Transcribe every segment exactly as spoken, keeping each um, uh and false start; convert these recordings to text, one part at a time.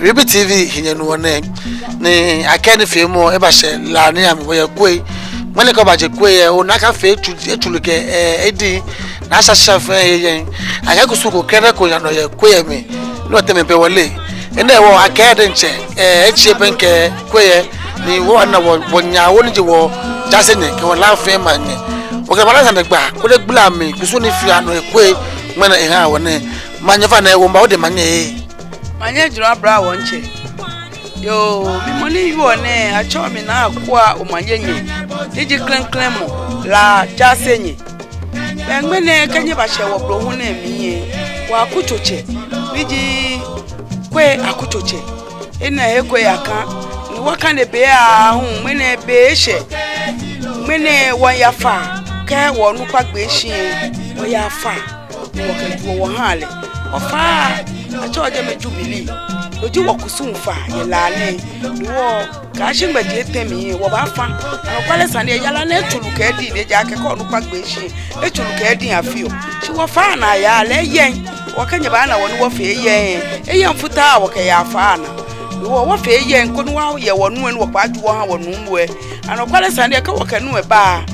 Ribi T V hiɛ nɔ nɛɛ, ni akɛ nifeemɔ eba shɛ La ni amɛ wɔyɛ Koi. Ŋmɛnɛ kɛ obaje Koi lɛ, ona akɛ afee etsu, etsulu kɛ, eh, ediŋ, ni ashasha fɛɛ he yɛŋ. Akɛ kusum ko krɛdɛɛ ko yaa nɔ yɛ Koi lɛ mli. Nɔ tɛŋŋ mli pɛ wɔle. Enɛ hewɔ akɛ diɛŋtsɛ, eh, etsɛ pɛ kɛ Koi lɛ, ni wɔna wɔ, wɔnyɛ wɔ ni ji wɔ jaase nyɛ, kɛ wɔ La fɛɛ maŋ nyɛ. Wɔkɛ bala sane gba, koni gbla mli, kusum ni fee yaa nɔ yɛ Koi, ŋmɛnɛ eha wɔ nɛ. Manyɛ fã nɛ, wɔmiiba odɛŋ manyɛ ee. Manyɛ jurɔ abla wɔŋtsɛ. Yoo, mi mɔ ni yɔɔ nɛɛ, atsɛɔ mi Naa Akua Omanye nyɛ, ni ji klɛŋklɛŋ mɔ, La jaase nyɛ. Bɛ ŋmɛnɛ kɛ nyɛbashɛ wɔ blohu nɛɛ mli lɛ, wɔ akutsotsɛ, ni ji Koi akutsotsɛ, enɛ he Koi aka, ni wɔkane be aahu, ŋmɛnɛ be eshɛ, ŋmɛnɛ wɔyaa faa, kɛ wɔ onukpa gbe shi lɛ, wɔyaa faa. Ni wɔkɛjuɔ wɔhaa lɛ. Wɔfaa, atsɛɔ jɛmɛ Jubilee. No ji wɔkusum faa yɛ La nɛɛ. Ni wɔkɛyashi ŋmɛji etɛ mli lɛ, wɔbaafã. Anɔkwale sane lɛ, yara nɛɛ etsulu kɛ ediŋ ni ejaakɛ kɛ onukpa gbe shi, etsulu kɛ ediŋ afeɔ. Shi wɔfaa naa yaa lɛ yɛŋ. Wɔkɛ nyɛ baana wɔ ni wɔfee yɛŋ. Eyɛŋ futaa wɔkɛyaa faa naa. Ni wɔ, wɔfee yɛŋ koni wɔya wɔnu lɛ ni wɔbaaju wɔha wɔnuumo lɛ. Anɔkwale sane lɛ, kɛ wɔkɛ nu lɛ ba,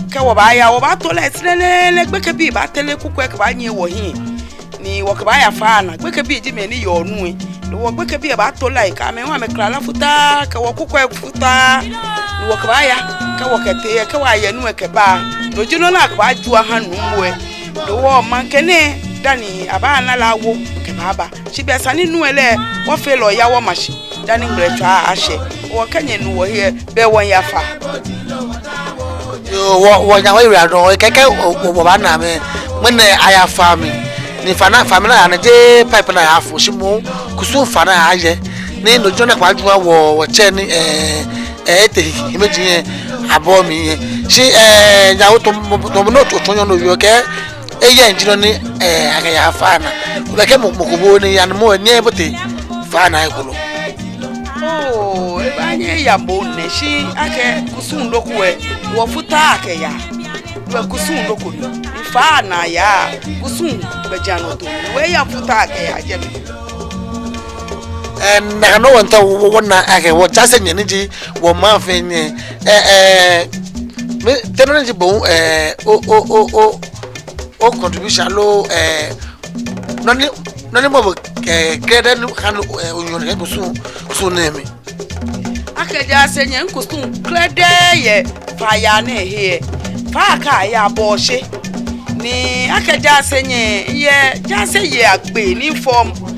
kɛ wɔbaaya, wɔbaato lai srɛlɛlɛ, gbekɛbii baatere kuku lɛ kɛbaanyiɛ wɔhiɛ. Ni wɔkɛbaaya faa naa, gbekɛbii ji mɛi ni yeɔ nu lɛ. Ni wɔ gbekɛbii lɛ baato lai, kɛ amɛ hu amɛkla la futaa, kɛ wɔ kuku lɛ futaa. Ni wɔkɛbaaya, kɛ wɔkɛtee lɛ, kɛ wɔyɛ nu lɛ kɛba. No ji nɔ ni akɛbaaju aha nuumo lɛ. Ni wɔ maŋkɛ nɛɛ, dani abaana la awo, kɛbaaba. Shi be sane ni nu lɛ lɛ, wɔfee lɛ oya wɔma shi. Dani ŋmlɛtswaa ashɛ, wɔkɛ nyɛ nu wɔhe, bɛ wɔyaa faa. Yoo, wɔ, wɔnyaa wɔyiwaladɔŋŋ, kɛkɛ wɔ, wɔ, wɔbaana amɛ. Ŋmɛnɛ ayaa faa mli. Ni faa naa, faa mli ni ayaa nɛɛ jeee pipe ni ayaafo, shi moŋ kusum faa ni ayayɛ. Ni no ji nɔ ni akɛbaaju wɔ, wɔtsɛ ni, eh, eh, etee hiɛmɛiji lɛ abɔ mli lɛ. Shi, eh, nyɛwo tɔmɔ, tɔmɔ nɔ tɔtɔ nyɔ nɔ yɔɔ kɛ eyɛŋ ji nɔ ni, eh, akɛyaa faa naa. Obɛ kɛ mɔ, mɔ ko bo ni yaa ni mɔ lɛ nyɛbote faa naa ekoŋŋ. Oo, ebaanyɛ eya moŋ nɛ, shi akɛ kusum nɔ ko lɛ, wɔfutaa kɛyaa. Wɔ kusum nɔ ko ni. Faa naa yaa, kusum gbɛjianɔtoo. Wɔyaa futaa kɛyaa jɛmɛ. Eh, nakai nɔŋŋ wɔmiitao wɔ, wɔ, wɔna akɛ wɔ jaase nyɛ ni ji wɔ maŋ fɛɛ nyɛ. Eh, eh, mi, te nɔ ni ji bo, eh, o, o, o, o, o contribution loo, eh, nɔ ni, nɔ ni mɔ bo, eh, krɛdɛɛ ni kã, eh, onyɔɔ nɛkɛ kusum, kusum nɛɛ mli. Akɛ jaase nyɛ, mikusum krɛdɛɛ yɛ faa yaa nɛɛ he lɛ, faa kɛyaa bɔ oshe. Ni akɛ jaase nyɛ, yɛ jaase yɛ agbɛnɛ fɔŋ.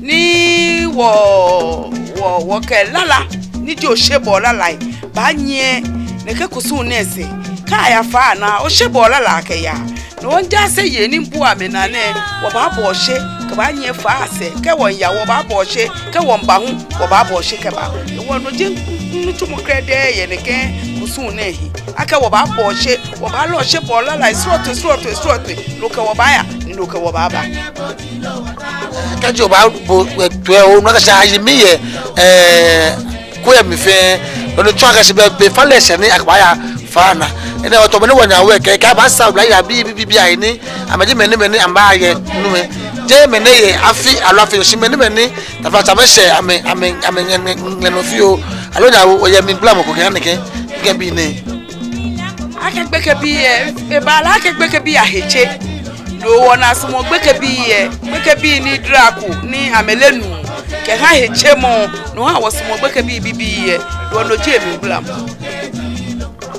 Ni wɔ, wɔ, wɔkɛ lala, ni ji oshebɔɔ lala lɛ, baanyiɛ nɛkɛ kusum nɛɛ sɛɛ. Kɛyaa faa naa, oshebɔɔ lala kɛyaa. No jaase yei ni bua amɛnaa nɛɛ, wɔbaabɔ oshe, kɛbaanyiɛ faa sɛɛ, kɛ wɔmiiya wɔbaabɔ oshe, kɛ wɔmiiba hu, wɔbaabɔ oshe kɛba. Wɔ no ji nitsumɔ krɛdɛɛ yɛ nɛkɛ kusum nɛɛ he. Akɛ wɔbaabɔ oshe, wɔbaalɔ oshebɔɔ lala lɛ srɔtoi, srɔtoi, srɔtoi, no kɛ wɔbaaya, ni no kɛ wɔbaaba. Kɛji obaabo, eh, toi lɛ, ona akɛ shi ayi mli yɛ, eh, Koi lɛ mli fɛɛ, no ni tsɔɔ akɛ shi be, be fã lɛ shɛ ni akɛbaaya faa naa. Enɛ hewɔ tɔmɔ ni wɔnyaa wɔ kɛ, kɛ abaasaa oblayei bibii, bibii ayi ni, amɛji mɛi ni, mɛi ni amɛbaayɛ nu lɛ. Jeee mɛi ni yɛ afi aloo afii, shi mɛi ni, mɛi ni taflatsɛ amɛshɛ, amɛ, amɛ, amɛŋmɛ, ŋmɛ, ŋmɛ nɔ fioo. Aloo nyɛwo, oyɛ mligbalamɔ ko kɛha nɛkɛ, nɛkɛ bii nɛɛ? Akɛ gbekɛbii lɛ, ebaa lɛ akɛ gbekɛbii ahe tse. No hewɔ ni asumɔɔ gbekɛbii lɛ, gbekɛbii ni dara ko ni amɛle nuu kɛha hetsemɔ, no ha wɔsumɔɔ gbekɛbii bibii lɛ, no hewɔ no ji emligbalamɔ.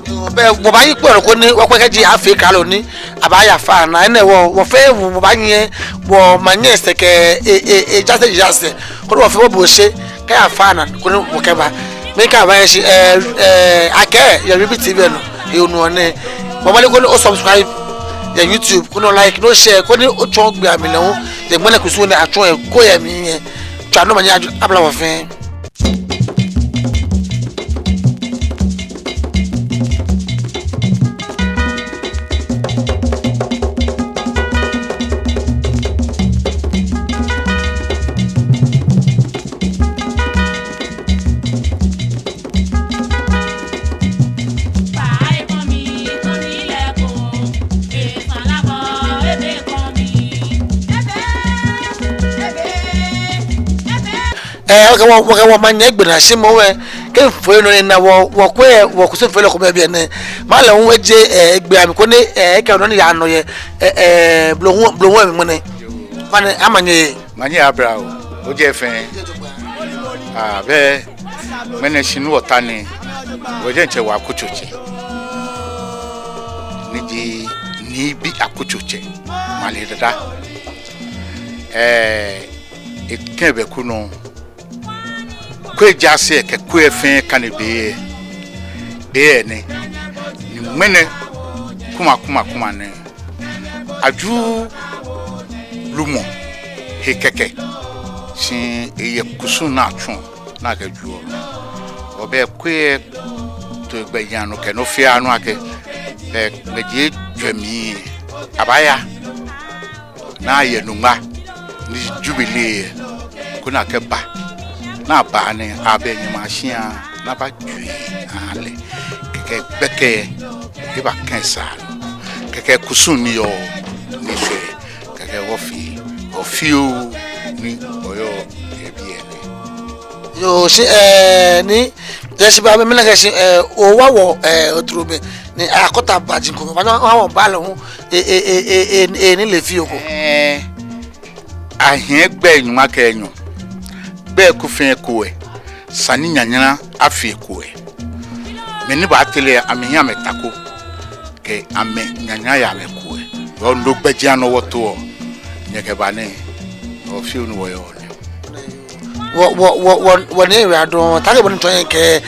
Yoo, bɛ wɔbaayi kpo nɔ koni wɔkwɛ kɛji afee klalo ni abaaya faa naa. Enɛ hewɔ, wɔ fɛɛ wɔbaanyiɛ wɔmaŋ nɛɛ sɛɛ kɛ e, e, e, jaase, jaase, koni wɔ fɛɛ wɔbo oshe kɛya faa naa koni wɔkɛba. Mikɛɛ abaaye shi, eh, eh, akɛ yɛ Ribi T V nɔ, yɛ onu nɛɛ. Mɔ bale koni o subscribe yɛ YouTube, koni o like, ni o share, koni otsɔɔ gbi amli lɛ hu. Yɛ ŋmɛnɛ kusum ni atsɔɔ yɛ Koi lɛ mli lɛ. Tswa ni omanye aju abla wɔ fɛɛ. Ɛɛ, wɔkɛ wɔ, wɔkɛ wɔmanyɛ egbe naa shi moŋ wɛ. Kɛ mifo enɔ ni mina wɔ, wɔkwɛ, wɔkusum fɛɛ lɛ kome yɛ biɛ nɛɛ. Maŋ lɛ hu eje, ɛɛ, egbe amli koni, ɛɛ, ekɛ nɔ ni yaa nɔ yɛ, ɛɛ, ɛɛ, blohuŋ, blohuŋ mli ŋmɛnɛ. Mane, amanyɛ. Manyɛ abla o, ojɛ fɛɛ. Aa, bɛ, ŋmɛnɛ shi ni wɔta nɛɛ, wɔjɛ ŋtsɛ wɔ akutsotsɛ. Ni ji Nii Bi akutsotsɛ, Male Dada. Ɛɛ, ekɛ bɛ ku nɔ. Kwɛ jaase kɛ kwɛ fɛɛ kane be yɛ, be yɛ nɛɛ. Ni ŋmɛnɛ, kuma, kuma, kuma nɛɛ. Aju lumɔ he kɛkɛ, shi eyɛ kusum ni atsuɔ ni akɛjuɔ. Wɔbɛ kwɛ to gbɛjianɔ kɛ nɔ fɛɛ nɔ akɛ, ɛɛ, gbɛji ejwɛ mli, abaaya ni ayɛ nuŋma ni jubilee yɛ, koni akɛba, ni aba ni abɛ nyɛmɛi ashia ni abajue aha lɛ. Kɛkɛ gbɛkɛ eba kɛ sa nɔ. Kɛkɛ kusum ni yɔɔ ni shwɛ. Kɛkɛ wɔfee, wɔfee o ni wɔyɔɔ yɛ biɛ nɛɛ. Yoo, shi, ɛɛ, ni, yɛ shi ba mi mina kɛ shi, ɛɛ, owa wɔ, ɛɛ, otro be, ni akɔta ba jiŋ ko, ba ni owa wɔ ba lɛ hu, ɛɛ, ɛɛ, ni le fioo ko. Ɛɛ, ahiɛ gbɛi nyɔŋma kɛ enyɔ, gbɛi ko fɛɛ ko lɛ, esa ni nyanyara afee ko lɛ. Mɛi ni baatere amɛhiɛ amɛtako kɛ amɛnyanyara yɛ amɛkuɛ. Yoo, no gbɛjianɔ wɔtoɔ, nyɛkɛba nɛɛ, wɔfee o ni wɔyɔɔ nɛɛ. Wɔ, wɔ, wɔ, wɔ, wɔ ni wia dɔŋŋ, taakɛ bɔ ni tsɔɔ yɛ kɛ,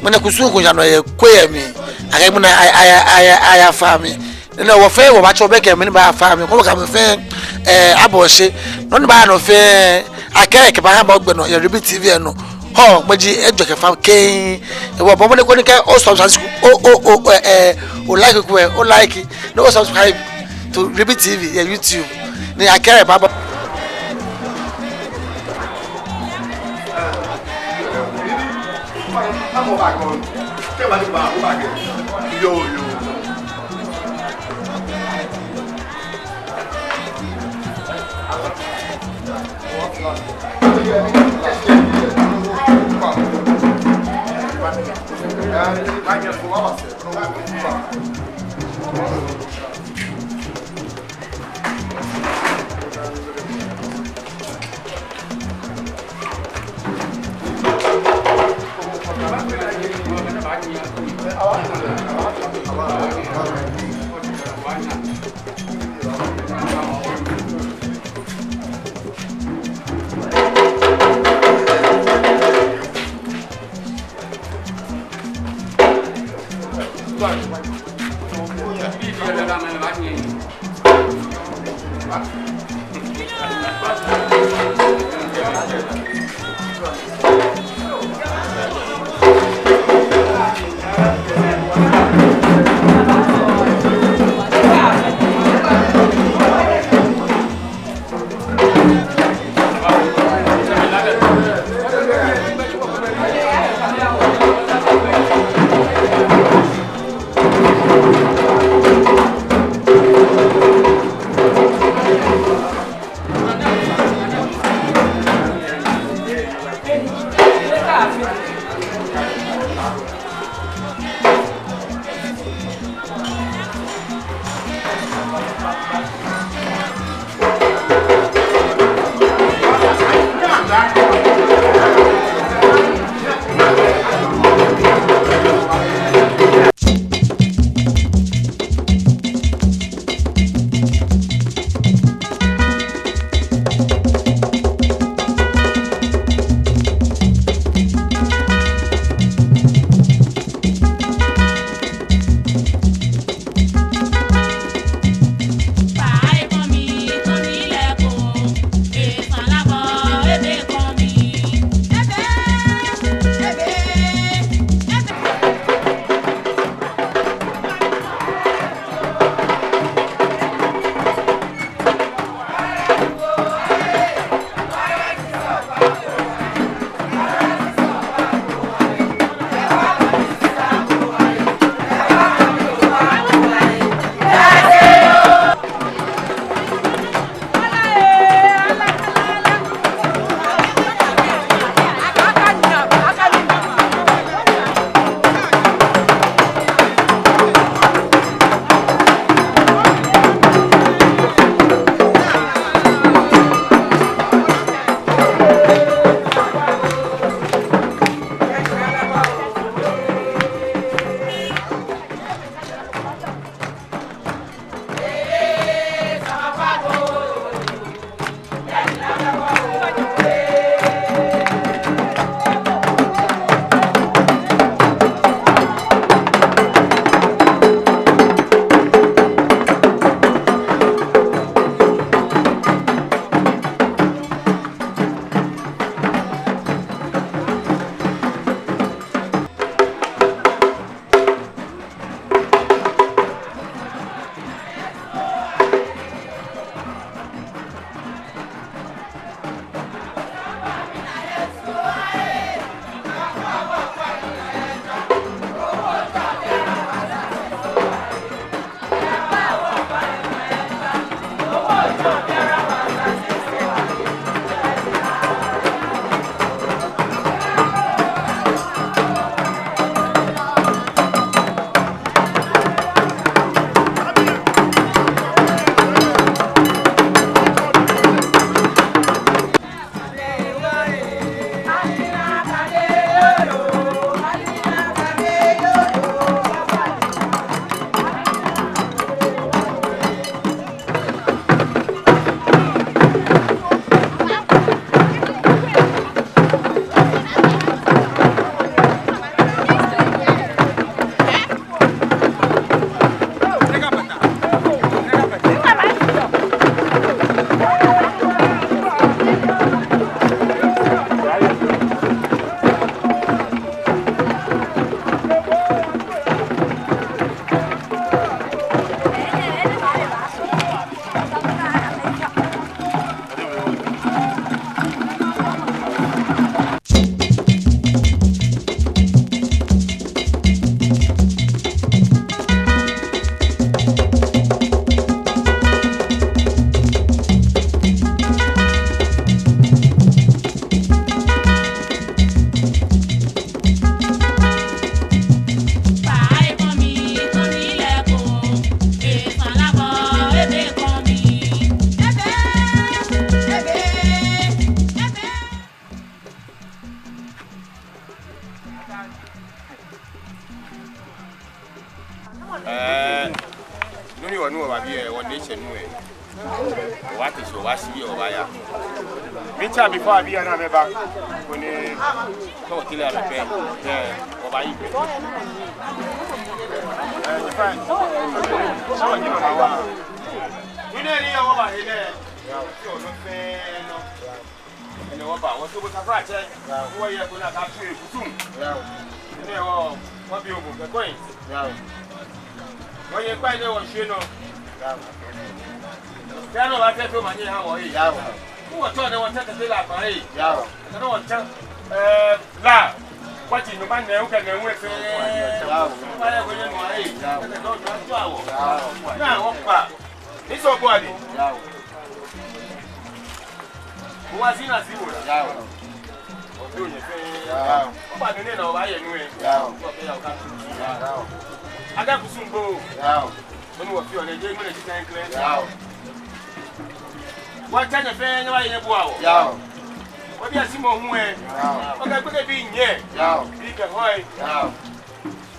mɛni kusum ko yaa nɔ yɛ kwɛ yɛ mli, akɛ mɛni aya, aya, aya, aya fa mli. Nɛɛ wɔ fɛɛ wɔbaatsɔ bɛ kɛ mɛni baafa mli, kɔ bɛ kɛ mɛi fɛɛ, ɛɛ, abɔ shi, nɔ ni baaya nɔ fɛɛ, akɛ kɛbaha bo gbɛ nɔ yɛ Ribi T V lɛ nɔ. Hɔɔ, mɛi ji ejɔ kɛ fa kɛŋ. Ewɔ bɔ mɔ ni koni kɛ o subscribe, o, o, o, ɛɛ, ɛɛ, o like ko lɛ, o like, ni o subscribe to Ribi T V yɛ YouTube. Ni akɛ baba. Yoo, yoo. Ɛɛ, nɔ ni wɔnu wɔba biɛ, wɔnii etsɛ nu lɛ. Wɔbaate shi, wɔbashi biɛ, wɔbaya. Mitsɛ, before abi ya ni amɛba, koni, kɔ wɔtee lɛ amɛ pɛ. Ɛɛ, wɔbayi pɛ. Ɛɛ, in fact, sɔ ni wɔbawa. Nɔ ni yɔɔ wɔba he lɛ, yɔɔ nɔ fɛɛ nɔ. Enɛ wɔba, wɔto bo tafrakyɛ. Yao. Wɔyɛ ko ni akɛtsu yɛ kusum. Yao. Enɛ wɔ, wɔbi obo kɛ kɔin. Yao. Wɔyɛ kpai ni wɔshwie nɔ. Yao. Kɛ nɔ ba tɛ to manye ha wɔ yi. Yao. Ku wɔtsɔ ni wɔtsɛ tete la kpa yi. Yao. Kɛ nɔ wɔtsɛ, ɛɛ, la. Wɔtsi nu ba nɛ, wukɛ nɛ, wukɛ fɛɛ. Yao. Ba yɛ ko yɛ nɔ yi. Yao. Kɛ nɔ tsɔ awɔ. Yao. Na wɔkpa. Ni sɔ bɔ adi. Yao. Owa si na si wo la. Yao. Obi onyɛ fɛɛ. Yao. Oba nɔ ni na oba yɛ nu lɛ. Yao. Oba fɛɛ ya oka tu. Yao. Akɛ kusum gbo. Yao. Onu wɔ fio ne je mene ji kan kle. Yao. Wɔtsɛ nyɛ fɛɛ nyɛba yɛ nyɛbua wɔ. Yao. Obi asi mɔ hu lɛ. Yao. Okɛ gbekɛbii nyɛ. Yao. Bi kɛ hɔ lɛ. Yao.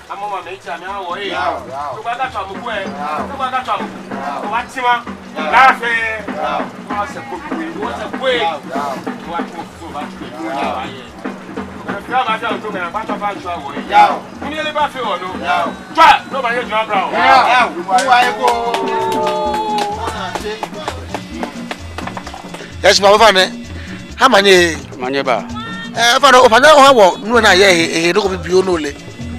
Amɔ ma mɛi tsɛ amɛ awɔ yi. Yao, yao. Tɔgba ka tsɔ amɔ ku lɛ. Yao. Tɔgba ka tsɔ amɔ ku. Yao. Oba ti ma. Yao. Laa fɛɛ. Yao. Wɔsɛɛ ko bi. Wɔsɛɛ ko. Yao, yao. Wɔtsɔ so ba tsɔ. Yao. Yao. Yao. Yao. Yao. Tswa, no ba ye jɔ abla o. Yao. Yao. Wa ye ko. Yes, ma, ofainɛ. Ha manye. Manye ba. Ɛɛ, ofainɛ, ofainɛ, oha wɔ, nu lɛ ni ayɔɔ ehe, ehe, nɔ ko bibioo ni ole.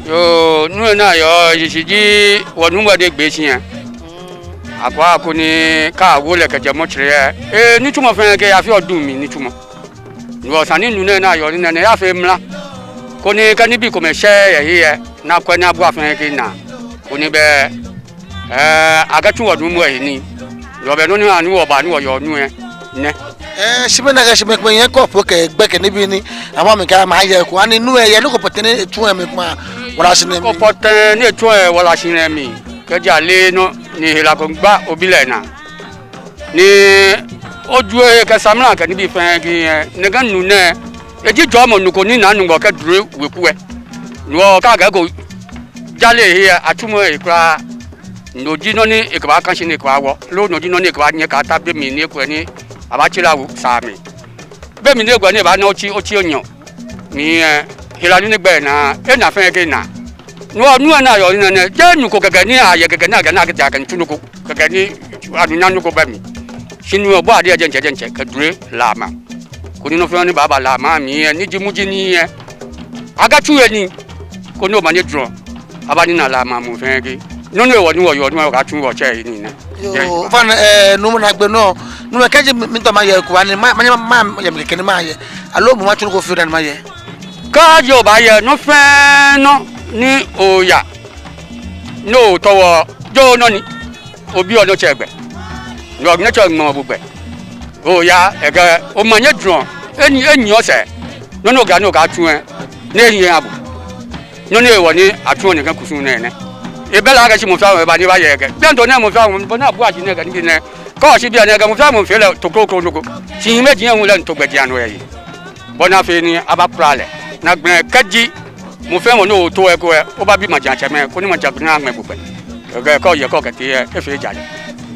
Yoo, nu lɛ ni ayɔɔ, shishi ji, wɔnuumo ni egbe shi lɛ. Akwɛ akɛ koni, kɛ awo lɛ kɛjɛ mɔtsɛrɛ lɛ. Ee, nitsumɔ fɛɛ kɛ, afeɔ duŋ mli nitsumɔ. No hewɔ esa ni nu nɛɛ ni ayɔɔ nii nɛɛ, eyafee mla. Koni kɛ nibii komɛi shɛ yɛ he lɛ, ni akwɛ ni abua fɛɛ kɛ naa. Koni bɛ, ɛɛ, akɛtsu wɔnuumo lɛ he nii. No hewɔ bɛ nɔ ni ha ni wɔba ni wɔyɔɔ nu lɛ nɛ. Ɛɛ, shi bɛ nakai shi mɛi komɛi yɛ kɔpo kɛ gbɛ kɛ nibii ni. Amɛ mi ka ma yɛ ko. Ani nu lɛ yɛ nɔ ko pɔtɛɛ ni etsu lɛ mli kpaa. Wala shi nɛ mli. Nɔ ko pɔtɛɛ ni etsu lɛ wala shi nɛ mli. Kɛji ale nɔ ni hela ko gba obi lɛ naa. Ni ojue kɛ samla kɛ nibii fɛɛ kɛ, nɛkɛ nu nɛɛ, eji jɔɔmɔ nu ko ni naa Nyɔŋmɔ kɛ duro weku lɛ. No hewɔ kɛ akɛ ko jale he lɛ, atsumɔ lɛ kwraa. No ji nɔ ni ekɛbaaka shi ni ekɛbawɔ. Loo no ji nɔ ni ekɛbaanyɛ akata be mli ni ekwɛ ni abaatse lɛ awo saa mli. Be mli ni ekwɛ ni ebaana otsi, otsi enyɔ. Mli lɛ, hela ni ni gbɛ naa, ena fɛɛ kɛ naa. No hewɔ nu lɛ ni ayɔɔ nii nɛɛ, jeee nu ko kɛkɛ ni ayɛ kɛkɛ ni akɛ naa kɛtee akɛmiitsu nɔ ko kɛkɛ ni anunyam nɔ ko bɛ mli. Shi nu lɛ bɔ adi lɛ diɛŋtsɛ diɛŋtsɛ kɛ duro lɛ ama. Koni nɔ fɛɛ nɔ ni baaba lɛ ama mli lɛ, ni ji muji nii lɛ, akɛtsu he nii. Koni omanye durɔ. Abanina lɛ ama mɔ fɛɛ kɛ. Nɔ ni hewɔ ni wɔyɔɔ, ni wɔkɛtsu wɔtsɛ he nii nɛ. Yoo, ofainɛ, ɛɛ, nuumo, naagbee nɔ. Nuumo, kɛji mi, mitao mayɛ ko, ani ma, ma, ma, mayɛ mli kɛkɛ ni mayɛ. Aloo mɔ matsu nɔ ko fioo dani mayɛ. Kɛji obaayɛ nɔ fɛɛ nɔ ni oya, no tɔwɔ, joo nɔ ni obiɔ nɔ tsɛ gbɛ. Nɔ ni tsɔɔ ŋmɔ bu gbɛ. Oya, ekɛɛ, omanye jurɔ, enyiɛ, enyiɛ osɛɛ. Nɔ ni okɛɛ ni okɛtsu lɛ, ni enyiɛ abu. Nɔ hewɔ ni atsuɔ nɛkɛ kusum nɛɛ nɛ. Ebɛ lɛ akɛ shi mɔ fɛɛ mɔ eba ni ebayɛ ekɛɛ. Bianɛ too nɛɛ mɔ fɛɛ mɔ, bɔ ni abu aji nɛkɛ nibii nɛɛ. Kɛ oshi bianɛ ekɛɛ mɔ fɛɛ mɔ fee lɛ too kroko nɔ ko. Shi mɛi ji ewu lɛ ni to gbɛ ji anɔ yɛ yi. Bɔ ni afee ni abakpla lɛ. Ni agbɛnɛ kɛji mɔ fɛɛ mɔ ni ootao eko lɛ, obabi maŋtsɛmɛi, koni maŋtsɛmɛi aŋmɛ bo gbɛ. Kɛ, kɛ oyɛ kɛ okɛtee lɛ, efee jalɛ.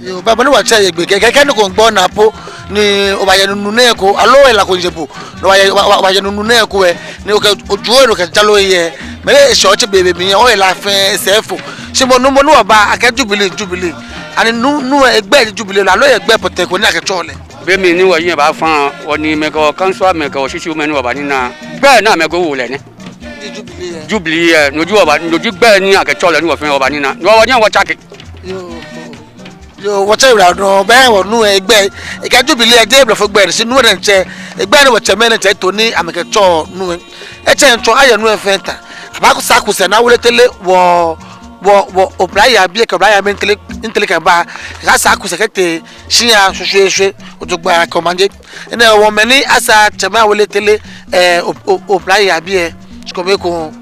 Yoo, bɔ ni wɔtsɛ yɛ gbɛ, kɛ, kɛ, kɛ nɔ ko gbɔ naa po, ni obaye nɔ nɛɛ ko, aloo hela ko miije bo, ni obaye, oba, oba, obaye nɔ nɛɛ ko lɛ, ni okɛ, ojuɔ, ni okɛ jalɛ yɛ, mɛni eshɛ otsɛ be, be mli lɛ, ohela fɛɛ sɛɛ fo. Shi moŋ, moŋ ni wɔba, akɛ jubilee, jubilee. Ani nɔ, nɔ lɛ egbɛi ji jubilee lɛ, aloo egbɛi pɔtɛɛ ko ni akɛtsɛɔ lɛ? Be mli ni wɔyi lɛ baafã, wɔniimɛi kɛ wɔkansomɛi kɛ wɔshishinumɛi ni wɔbanina. Gbɛi ni amɛkɛwo lɛ nɛ. Jubilee lɛ. Jubilee lɛ, no ji wɔba, no ji gbɛi ni akɛtsɛɔ lɛ ni wɔ fɛɛ wɔbanina. No wɔnyɛ wɔtsake. Yoo. Yoo, wɔtsɛ yiwala dɔŋŋ, bɛ wɔnu lɛ egbɛi. Ekɛɛ jubilee lɛ jeee blɔfo gbɛi, shi nɔ lɛ diɛŋtsɛ. Egbɛi ni wɔtsɛmɛi diɛŋtsɛ to ni amɛkɛtsɛɔ nɔ lɛ. Etsɛŋ tsɔ ayɛ nɔ lɛ fɛɛ ta. Abaku sa kusɛɛ ni awole tɛlɛ wɔ, wɔ, wɔ, oblayei abii kɛ oblayei amli tɛlɛ, tɛlɛ kɛba. Esa sa kusɛɛ kɛtee shia shweshweeshwe, ojogbaŋŋ kɛ omanye. Enɛ hewɔ mɛi ni asa tsɛmɛi awole tɛlɛ, eh, o, o, oblayei abii lɛ, shi kome ekoŋŋ.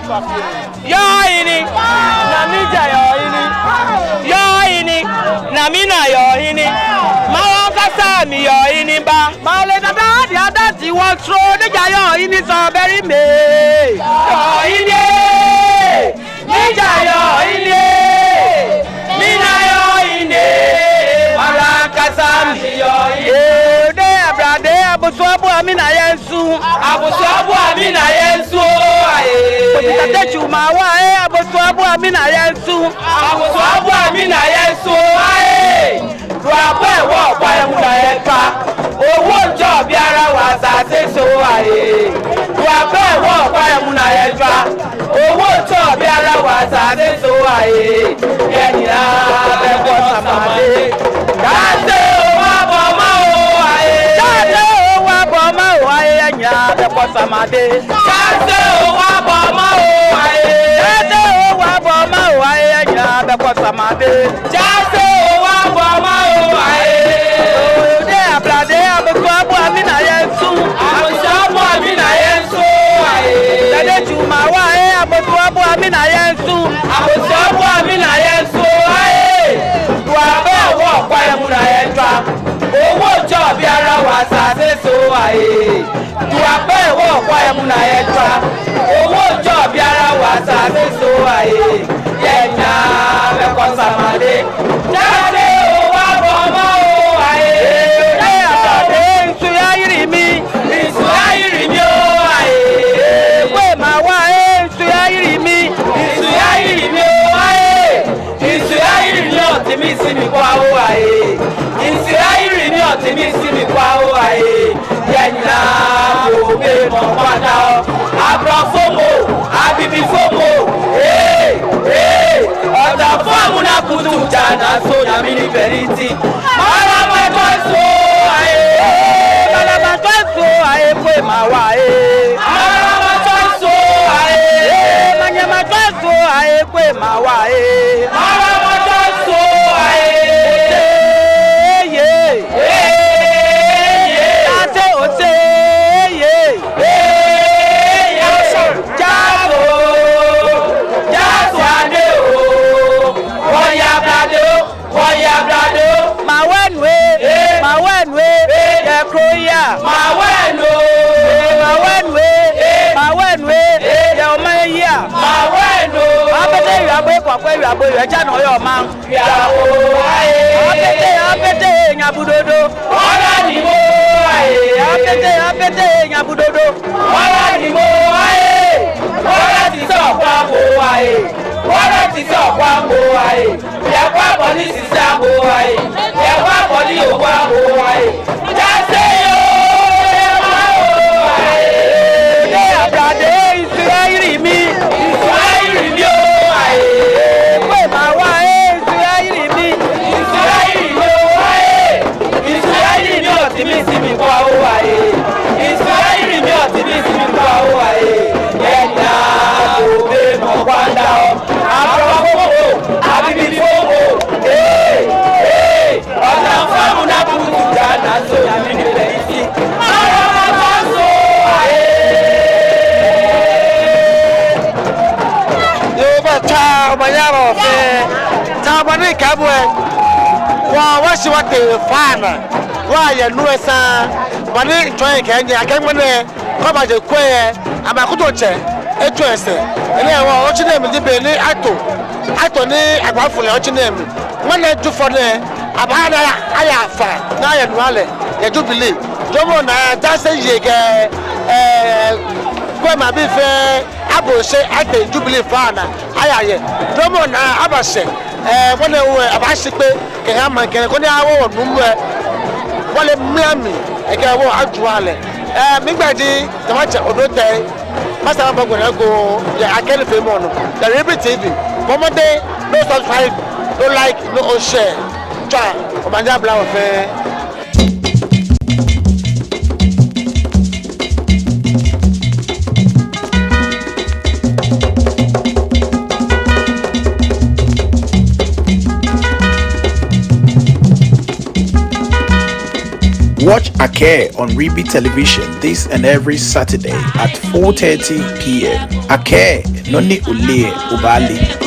Yɔɔ hini, na mi ja yɔɔ hini. Yɔɔ hini, na mi na yɔɔ hini. Mawu ankasa mi yɔɔ hini ba. Male dada di ada di wɔn tro ni ja yɔɔ hini sɔ bɛri mɛ. Yɔɔ hini, ni ja yɔɔ hini. Mi na yɔɔ hini, Mawu ankasa mi yɔɔ hini. Ee, de ablade, abusua bu ami na yɛ nsu. Abusua bu ami na yɛ nsu, aye. Kpoti Tɛtɛ Tsu Mawu, ee, abusua bu ami na yɛ nsu. Abusua bu ami na yɛ nsu, aye. Duabɛ wɔ kwa emu na yɛ tswa. Owo jɔ biara wa sa se so, aye. Duabɛ wɔ kwa emu na yɛ tswa. Owo jɔ biara wa sa se so, aye. Yɛ nyina bɛ kɔ samade. Jaase owa bɔ ma o, aye. Jaase owa bɔ ma o, aye. Yɛ nyina bɛ kɔ samade. Jaase owa bɔ ma o, aye. Jaase owa bɔ ma o, aye. Yɛ nyina bɛ kɔ samade. Jaase owa bɔ ma o, aye. De ablade, abusua bu ami na yɛ nsu. Abusua bu ami na yɛ nsu, aye. Tɛtɛ Tsu Mawu, ee, abusua bu ami na yɛ nsu. Abusua bu ami na yɛ nsu, aye. Duabɛ wɔ kwa emu na yɛ tswa. Owo jɔ biara wa sa se so, aye. Duabɛ wɔ kwa emu na yɛ tswa. Owo jɔ biara wa sa se so, aye. Yɛ nyina bɛ kɔ samade. Jaase owa bɔ ma o, aye. Ee, ablade, nsu ya yiri mi. Nsu ya yiri mi o, aye. Ee, Kwei Mawu, ee, nsu ya yiri mi. Nsu ya yiri mi o, aye. Nsu ya yiri mi, oti mi si mi kwa o, aye. Nsu ya yiri mi, oti mi si mi kwa o, aye. Yɛ nyina bo be mɔ kwanda o. Ablɔfo mɔ, abibifo mɔ. Ee, ee. Ɔtafo amuna kutu ja na so na mi ni bɛri ti. Malama tɔ so, aye. Malama tɔ so, aye, Kwei Mawu, ee. Malama tɔ so, aye. Ee, manyama tɔ so, aye, Kwei Mawu, ee. Malama tɔ so, aye. Ee, ye. Ee, ye. Jaase ose, ee, ye. Ee, ye. Jaase o. Jaase ade o. Wɔya blade o. Wɔya blade o. Mawu enu ee. Ee. Mawu enu ee. Ee. Yɛ Kroya. Mawu enu. Ee, Mawu enu ee. Ee. Mawu enu ee. Ee. Yɛ Oman yi a. Mawu enu. Abete yɔ abo ekɔ akɔ yɔ abo yɔ eja nɔ yɔ Oman. Yɔ abo aye. Abete, abete nyabu dodo. Wɔla ni mo aye. Abete, abete nyabu dodo. Wɔla ni mo aye. Wɔla ti sɔ kwa mo aye. Wɔla ti sɔ kwa mo aye. Yɛ kwa bɔ ni sisa bo aye. Yɛ kwa bɔ ni owa bo aye. Jaase o, yɛ ma o aye. Ee, ablade, nsu ya yiri mi. Nsu ya yiri mi o aye. Kwei Mawu, ee, nsu ya yiri mi. Nsu ya yiri mi o aye. Nsu ya yiri mi, oti mi si mi kwa o aye. Nsu ya yiri mi, oti mi si mi kwa o aye. Yɛ nyina bo be mɔ kwanda o. Ablɔfo mɔ, abibifo mɔ. Ee, ee. Ɔtafo amuna kutu ja na so na mi ni bɛri ti. Malama tɔ so, aye. Yoo, bɛ ta, omanye aba wɔ fɛɛ. Ta, omanye kɛ bo ee. Wɔ, wɔshi wɔtee faa naa. Wɔyɛ nu esa. Omanye ŋtsɔ yɛ kɛ nyɛ, akɛ ŋmɛnɛ, kɔba je kwɛ yɛ, ama kuto tsɛ, etsɔ ese. Enɛ wɔ, otsi nɛɛ mli ji be ni ato. Ato ni agba fo lɛ otsi nɛɛ mli. Ŋmɛnɛ Jufɔ nɛɛ, aba na aya fa, na ayɛ nu alɛ, yɛ Jubilee. Jɔɔmɔ naa, jaase ye kɛ, ee, Kwei maŋbii fɛɛ, abo she atee Jubilee faa naa, aya yɛ. Jɔɔmɔ naa, aba shɛ, ee, ŋmɛnɛ wɔ, aba shi kpe, kɛha maŋkɛ nɛɛ, koni awo wɔ nu lɛ, wɔle mla mli, ekɛ wɔ aju alɛ. Ee, migbɛi ji Tamatsɛ Odotei, masa mabɔ gbɛ nɛɛ go, yɛ akɛ nifeemɔ nɔ, yɛ Ribi T V, mɔ mɔdɛŋ, no subscribe, no like, no share, tswa, omanye abla wɔ fɛɛ. Watch Akɛɛ on Ribi Television this and every Saturday at four thirty p.m. Akɛɛ, nɔ ni oleee lɛ, obaale.